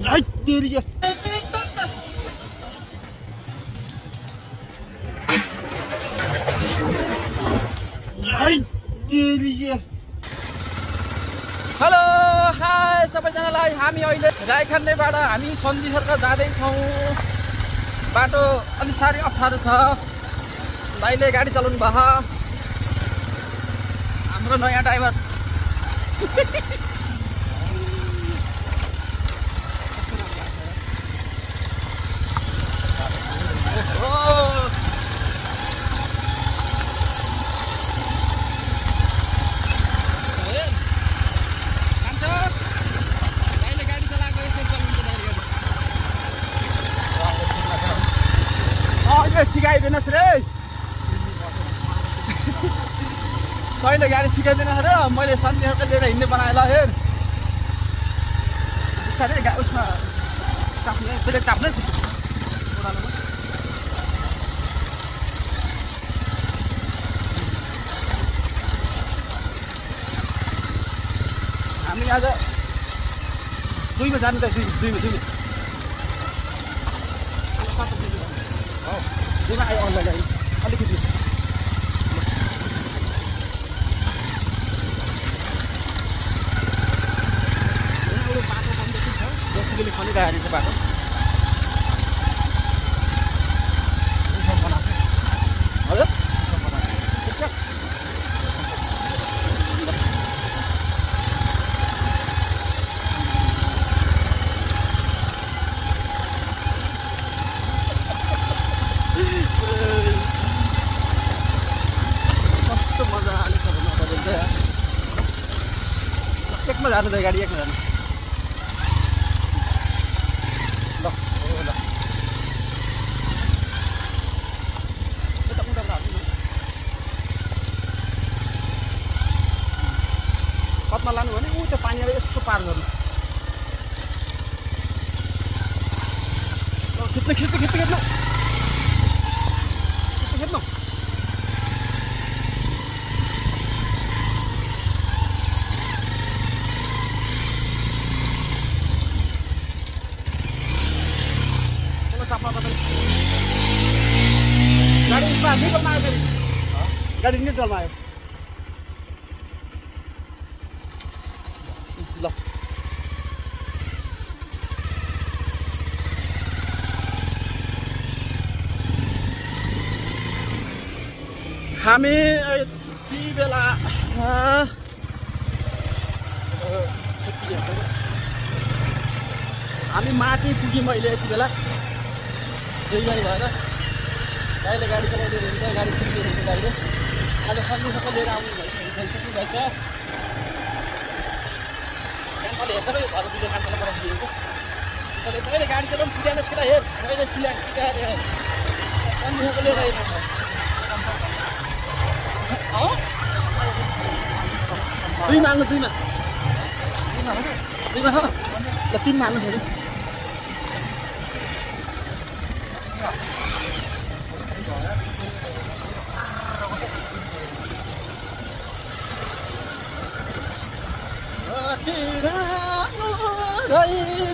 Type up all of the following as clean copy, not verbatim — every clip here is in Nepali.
Ai, तेरी के ai तेरी के हेलो हाय सबैजनालाई हामी अहिले रायखानेबाट हामी सन्धिसर्क जाँदैछौँ बाटो अलि साह्रै अप्ठ्यारो छ भाइले गाडी चलाउनु भयो हाम्रो नयाँ ड्राइभर सिकाइदिनुहोस् रे कहिले गाडी सिकाइदिनुहोस् र मैले सन्धिसर्क लिएर हिँड्ने बनाएँ ल हेर बिस्तारै उसमा चाप्ने ब्रेक चाप्ने हामी आज दुईमा जानु त दुईमा दुईमा आयो अनलाइन अलिकति बाटो बन्द छ जसले खनिरहेको छ बाटो हजुर एकमा जानु त गाडी एकमा जानु ल ल कतमा लानु भने ऊ त्यो पानी यसो पार गर्नु खिच्नु खिच्नु खिच्नु खिच्नु खिच्नु गाडी न्युट्रलमा आयो फेरि गाडी न्युट्रलमा आयो ल हामी यति बेला हामी माथि पुग्यौँ अहिले यति बेला दुई गाडी भएर गाडीले गाडी चलाउँदै हुन्छ गाडी सिक्दै हुन्छ गाडीले आज सन्धिसर्क लिएर आउनु भइसक्नु भएछ क्यान्सल हेर्छ कि घर दुईले क्यान्सल पठाइदिएको त्यसले तपाईँले गाडी चलाउनु सिकाएनस् कि हेर मैले सिकाएर हेर सन्धिसर्क लिएर आएको छ दुईमा हाल्नु दुईमा हो ल तिनमा हाल्नु फेरि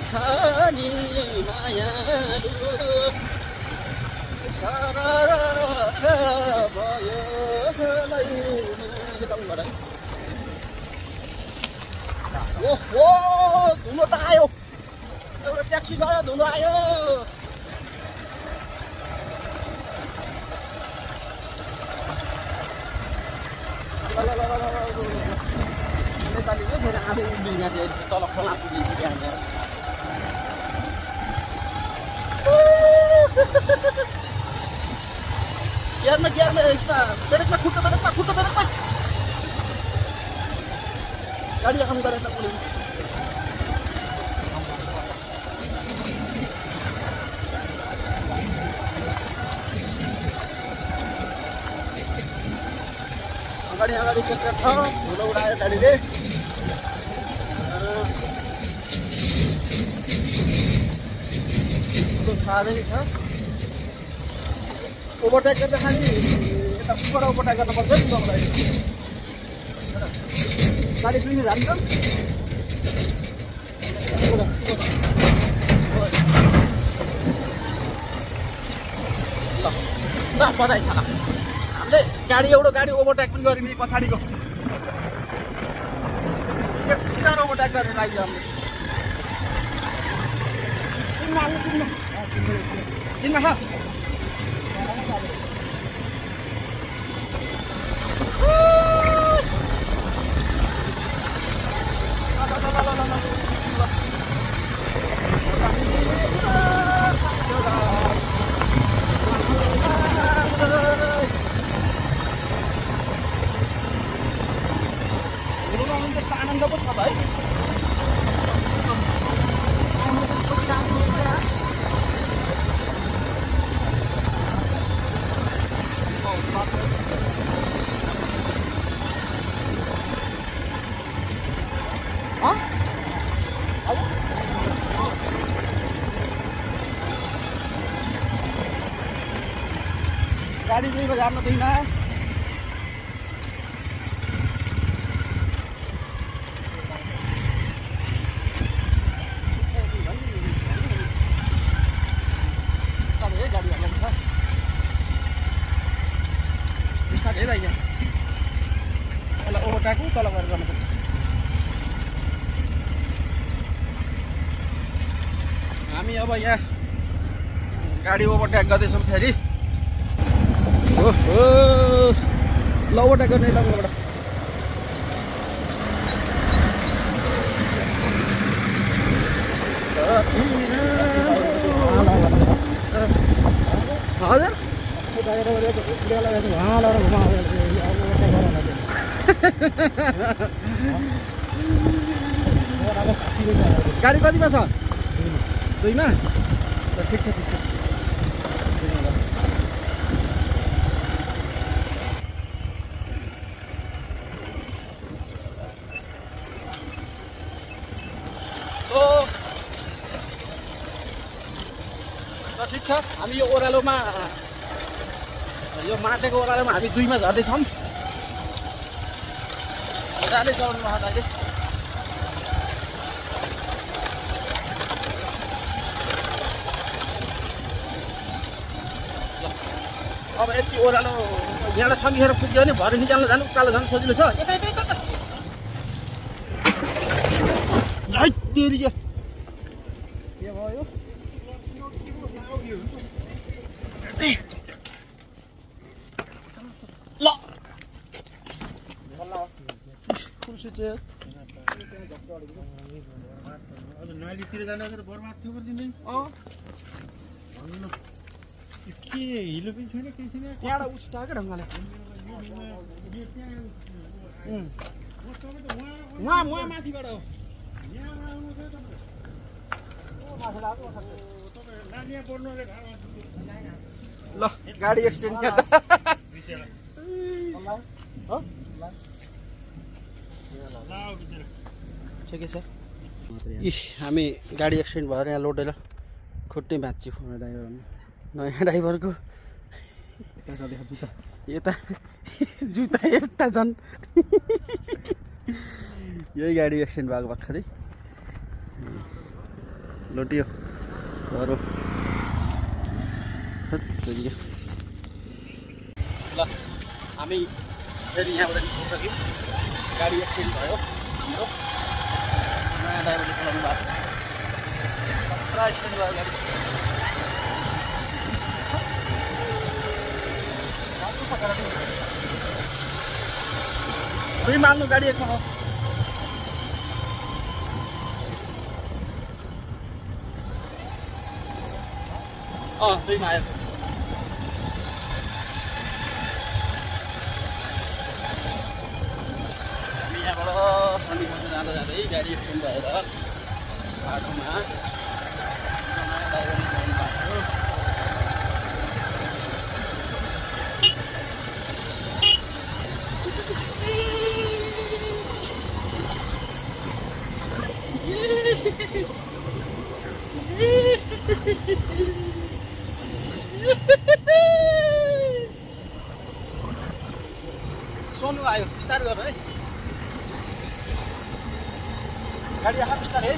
छ नि मायालु भयो ओहो धुलो त आयो एउटा ट्याक्सी गयो धुलो आयो नेपालीले फेरि आफै उभिना थियो तल खोला पुगिन्छ त्यहाँ गियरमा यसमा ब्रेकमा खुट्टा गाडी आउनु गरेर अगाडि ट्र्याक्टर छ धुलो उडायो गाडीले साह्रै छ ओभरटेक गर्दा खालि यता ऊपर ओभरटेक गर्नुपर्छ नि तपाईँलाई गाडी दुईमा जान्छ ल बधाई छ हामीले एउटा गाडी ओभरटेक पनि गऱ्यौँ नि पछाडिको ओभरटेक गरेर लाग्यो हामीले किनमा छ आनन्द पो छ त है गाडी चाहिँ जानु दिँदैन ओभरटेक तल गरेर गर्नुपर्छ हामी अब यहाँ गाडी ओभरटेक गर्दैछौँ फेरि ओहो ल ओभरटेक गर्ने लगबाट हजुर गाडी कतिमा छ 2मा ठिक छ ठिक छ हामी यो ओह्रालोमा यो माटेको ओह्रालोमा हामी 2मा झर्दैछौँ मजाले चलाउनु भएको अहिले अब यति ओह्रालो यहाँबाट सङ्घेर पुग्यो भने भरे निकाल्न जानु उकालो झन् सजिलो छ के भयो ल नालीतिर जाने बर्बाद थियो गरिदिँदै के हिलो पनि छैन केही छैन त्यहाँबाट उस्टा क्या ढङ्गले उहाँ माथिबाट हो ल गाडी एक्सचेन्ज ठिकै छ हामी गाडी एक्सिडेन्ट भएर यहाँ लोडेर खुट्टै भाँच्यो नयाँ ड्राइभरको यता जुत्ता यता छन् यही गाडी एक्सिडेन्ट भएको भर्खरै लोटियो अरू ल हामी फेरि यहाँबाट निस्किसक्यौँ गाडी एक्सिडेन्ट भयो हाम्रो नयाँ ड्राइभरले चलाउनु भएको पुरा एक्सिडेन्ट भयो गाडी दुई माल्नु गाडी एकमा हो दुईमा आयो यहाँबाट सन्धिबाट जाँदा जाँदै गाडी एक्सिडेन्ट भएर बाटोमा ड्राइभरले चलाउनु भएको सोनु आयो स्टार्ट गर है गाडी आफै स्टार्ट है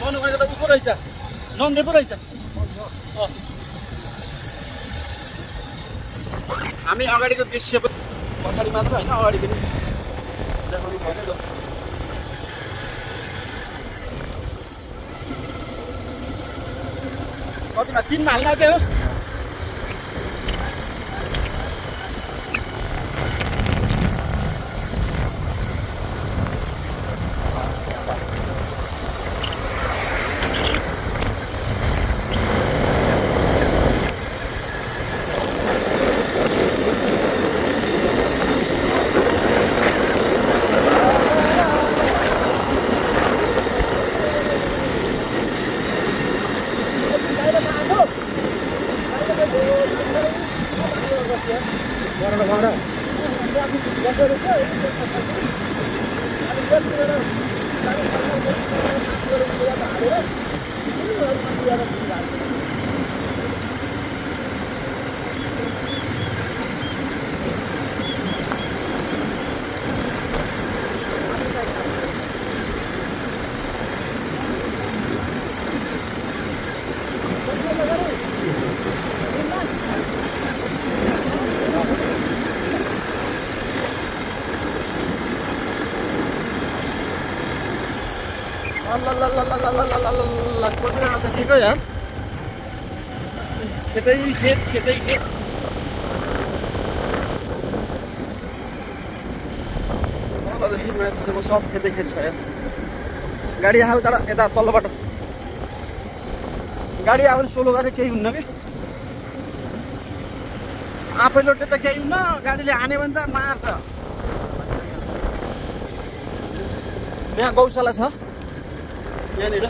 गर्नु भनेको त उको रहेछ नन्दे पो रहेछ हामी अगाडिको दृश्य पछाडि मात्र होइन अगाडि पनि देखाउनु पर्यो कतिमा 3 मा हाल्न के हो ठिकै यार खेतै खेत माथिसम्म सब खेतै खेत छ यार गाडी आयो तर यता तल्लोबाट गाडी आयो भने सोलो गरेर केही हुन्न कि आफै लोटे त केही हुन्न गाडीले हान्यो भने त मार्छ यहाँ गौशाला छ यहाँनिर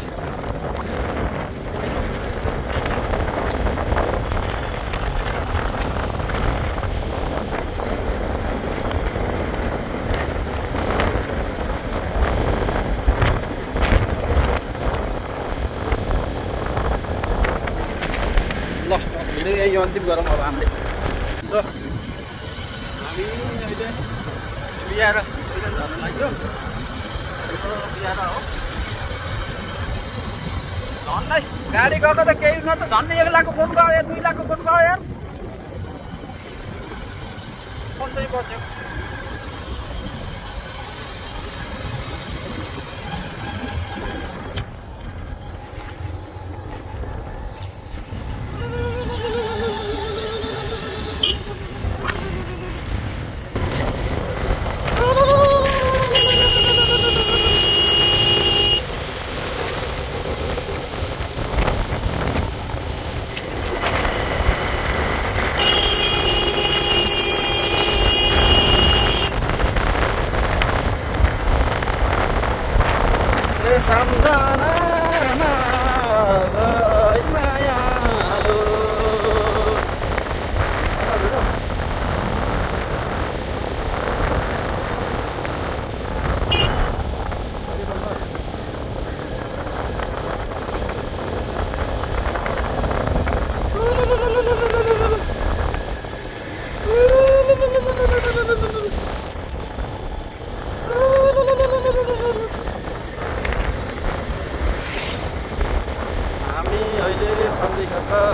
ल भिडियो यही अन्तिम गरौँ अब हामीले ल हामी अहिले बिहार जान लाग्यो बिहार हो झन्डै गाडी गएको त केही हुन त झन्डै 1 लाखको फोन गयो यार 2 लाखको फोन गयो यार फोन चाहिँ बच्यो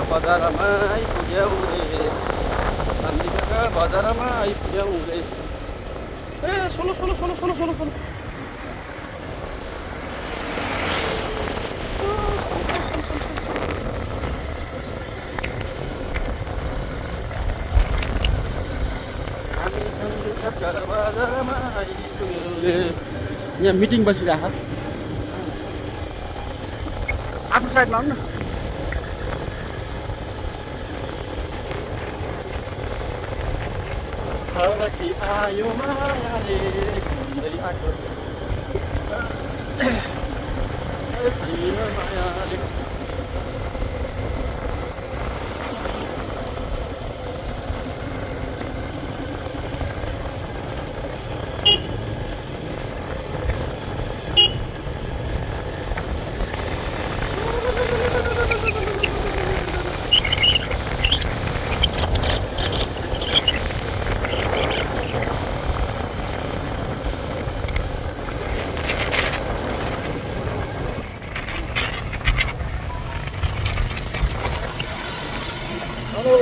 बजारमा आइपुग्यौँ रे सन्धिका बजारमा आइपुग्यौँ रे ए सोलो हामी सन्धिका बजारमा आइपुग्यौँ रे यहाँ मिटिङ बसिरहेको आफ्नो साइडमा आउनु न कि आयो मायाले घुम्दै आएको छैन मायाले पनि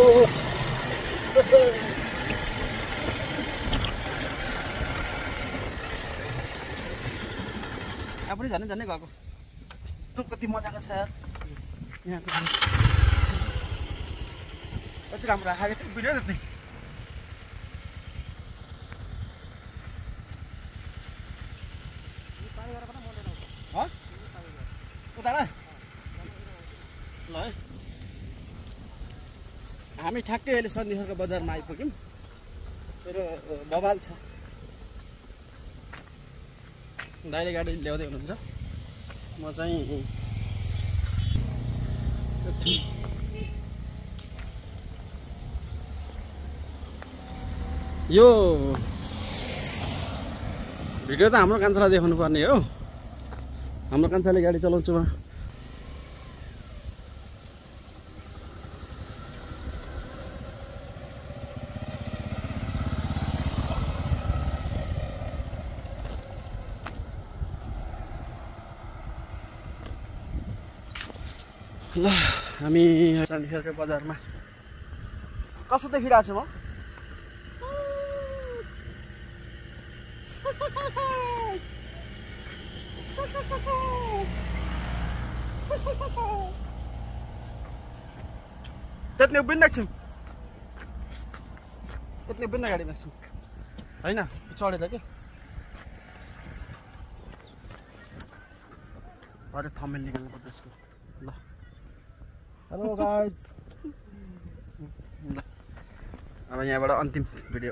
झन् झन्नै गएको कस्तो कति मजाको छ यार यहाँको कति राम्रो राखेको भिडियो जति उता ल है हामी ठ्याक्कै अहिले सन्धिखरको बजारमा आइपुग्यौँ तर बवाल छ दाइले गाडी ल्याउँदै हुनुहुन्छ म चाहिँ यो भिडियो त हाम्रो कान्छालाई देखाउनु पर्ने हो हाम्रो कान्छाले गाडी चलाउँछु म ल हामी सन्धिखरको बजारमा कस्तो देखिरहेको छु म चट्नी उभिन्न एकछिन यति उभिन्न गाडीमा एकछिन होइन चढेर के अझै थम्मेल निकाल्नु पर्छ यसको ल हेलो गाइज ल अब यहाँबाट अन्तिम भिडियो